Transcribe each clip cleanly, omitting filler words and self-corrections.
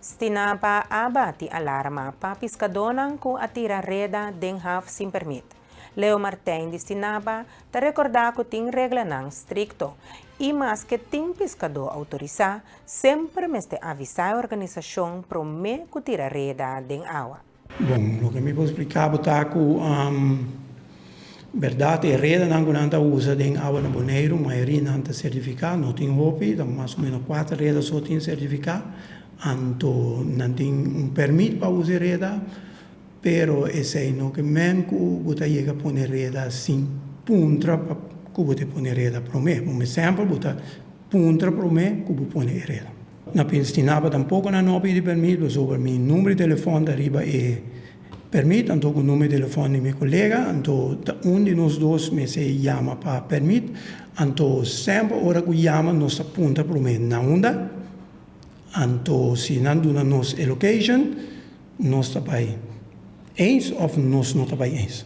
Stinapa a bati alarma pa piskadónan ku a tira reda den haf sin pèrmit. Leo Martijn di Stinapa ta rekordá ku tin reglanan strikto i maske tin piskadó outorisá, semper mester avisá e organisashon promé ku tira reda den awa. Bon, loke mi por splika bo ta ku bèrdat e redanan ku nan ta usa den awa na Boneiru mayoria nan ta sertifiká, no tin hopi, ta mas o ménos kuater reda so tin sertifiká, anto nan tin un pèrmit pa usa e reda, pero esei no ke men ku bo ta yega pone reda sin puntra pa ku bo ta pone reda promé. Bo semper bo ta puntra promé ku bo pone e reda. Na Stinapa tampoko nan no a pidi pèrmit pasobra mi number di telefòn ta riba e pèrmit, anto ku number di telefòn di mi kolega, anto ta un di nos dos mester yama pa pèrmit. Anto semper ora ku yama nos ta puntra promé na unda, anto si nan duna nos e location nos ta bai eens òf nos no ta bai eens.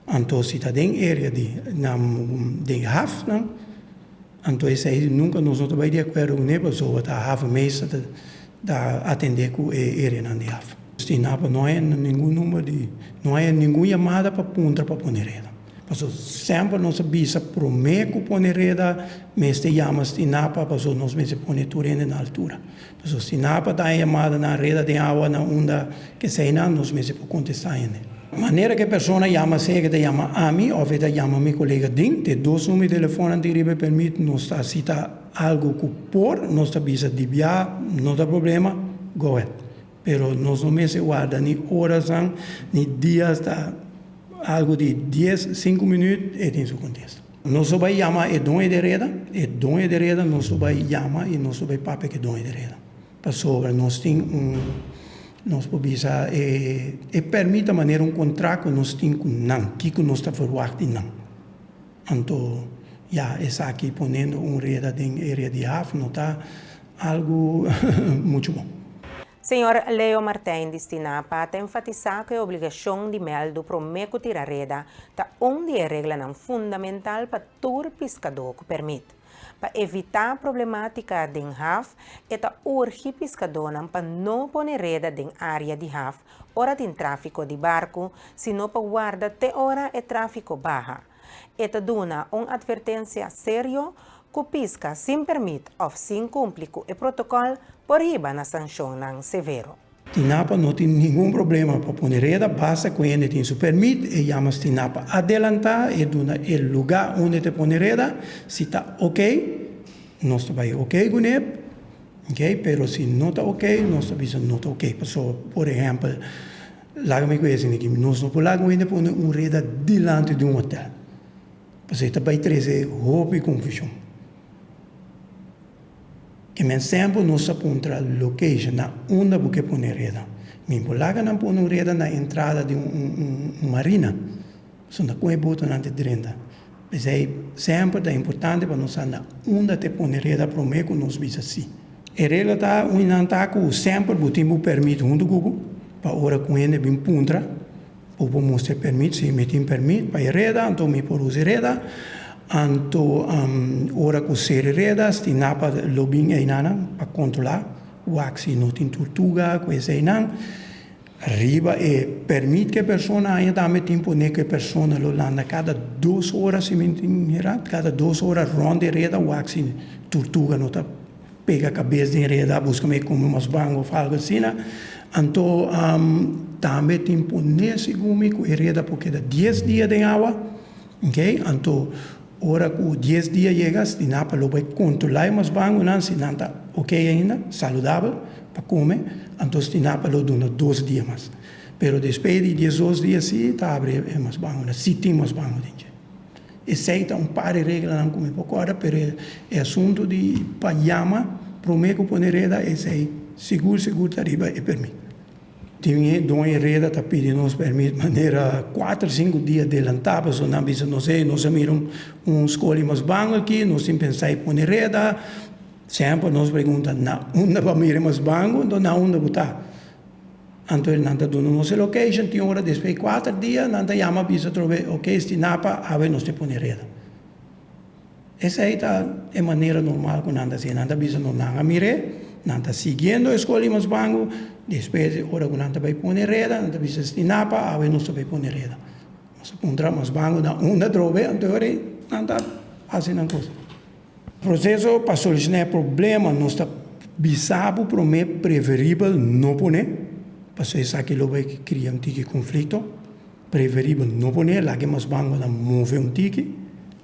Anto si ta den area di nan den hafnan. Anto esei nunka nos no ta bai di akuerdo kuné pasobra ta haven meester ta ta atendé ku e areanan di haf. Stinapa no haña ningun number di no haña ningun yamada pa puntra pa pone reda. Pasobra semper nos a bisa promé ku pone reda mester yama Stinapa pasobra nos mester pone tur hende na altura. Pasobra Stinapa ta haña yamada nan reda den awa na unda keseinan nos mester por kontestá hende. Manera ku e persona yama sea ku e ta yama ami òf e ta yama mi kolega Din, te dos number di telefòn tin riba e pèrmit, nos ta si ta algu ku por, nos ta bisa di bia, no ta problema, go ahead. Pero nos no mester warda ni orasnan ni dias, ta algu di dies, sinku minüt e tin su kontesta. Nos lo bai yama e doño di reda, e doño di reda nos lo bai yama i nos lo bai papia ku e doño di reda. Pasobra nos tin un, nos por bisa e e pèrmit ta manera un kontrakt ku nos tin ku nan, kiko nos ta verwagt di nan. Anto ya esaki poniendo un reda den area di haf no ta algu muchu bon. Señor Leo Martijn di Stinapa ta enfatisá ku e obligashon di mèldu promé ku tira reda ta un di e reglanan fundamental pa tur piskadó ku pèrmit. Pa evitá problemátika den haf, e ta urgi piskadónan pa no pone reda den área di haf ora tin tráfiko di barku, sino pa warda te ora e tráfiko baha. E ta duna un atvertensia serio ku piska sin pèrmit òf sin kumpli ku e protokòl por hiba na sanshonnan severo. Stinapa no tin ningun problema pa pone reda, basta ku hende tin su permit, e yama Stinapa adelantá, e duna e lugá unda e ta pone reda, si ta ok, nos ta bai ok kuné, ok, pero si no ta ok, nos ta bisa no ta ok, pasobra por ehèmpel, laga mi ku esei aki, nos no por laga un hende pone un reda dilanti di un hotel, pasobra e ta bai trese hopi konfushon. E mes tempu nos ta puntra location na unda bo ke pone reda. Mi por laga nan pone un reda na entrada di un marina, pasobra kon e botonan ta drenta. P'esei semper ta importante pa nos sa na unda ta pone reda prome ku nos bisa si. E regla ta un nan ta ku semper bo tin bo permit huntu ku bo pa ora ku hende bin puntra Bo por mustra e permit, si mi tin permit pa e reda, anto mi por usa e reda. Anto ora ku sera e reda, Stinapa lo bin einan pa kontrolá, wak si no tin turtuga ku eseinan. Riba e permit ku e persona haña tambe tin pone ku e persona lo landa kada dos ora, si mi tin mira, kada dos ora rònt e reda wak si turtuga no ta pega kabes den reda buska mi kome mas bango of algo asina. Anto tambe tin pone segun mi ku e reda por keda dies dia den awa, ok, anto ora ku dies dia yega Stinapa lo bai kontrola e mas bangonan si nan ta ok ainda, saludabel pa kome, anto Stinapa lo duna dos dia mas. Pero despues di diesdos dia si ta abri e mas bangonan, si tin mas bango den dje. Esei ta un par di reglanan ku mi por kòrda, pero e asuntu di pa yama promé ku pone reda, esei sigur sigur ta riba e pèrmit. Tin e doño reda ta pidi nos pèrmit manera kuater sinku dia delantá, pasobra nan bisa nos, hey, nos a mira un skol di mas bango aki, nos tin pensá di pone reda. Semper nos pregunta, na unda bo a mira e mas bango? Anto na unda bo ta? Anto nan ta duna nos e location, tin ora despues di kuater dia nan ta yama bisa atrobe, ok Stinapa, awe nos ta pone reda. Esei ta e manera normal ku nan ta hasi. Nan ta bisa nos nan a mir'é, Nan ta siguiendo e skol di Masbangu, despues ora ku nan ta bai pone reda, nan ta bisa Stinapa, awe nos ta bai pone reda. Nos a puntra Masbangu na unda trobe, anto e ora ei nan ta hasi nan kos. Proseso pa solushoná e problema, nos ta bisa bo promé preferibel no pone, pasobra esaki lo bai kria un tiki konflikto. Preferibel no pone, laga e masbangonan move un tiki,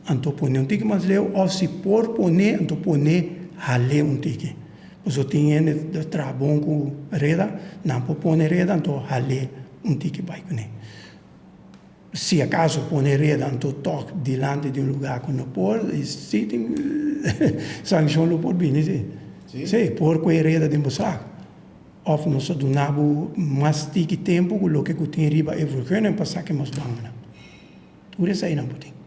anto pone un tiki mas leu, òf si por pone, anto pone hal'é un tiki. Pasobra tin hende ta traha bon ku reda, nan por pone reda anto hal'é un tiki bai kuné. Si akaso pone reda anto tòg dilanti di un lugá ku no por, si tin sankshon lo por bini si. Si, por ku e reda den bo sak. Of nos a duna bo mas tiki tempu ku loke ku tin riba e vergunning pa saki mas banganan. Tur eseinan bo tin.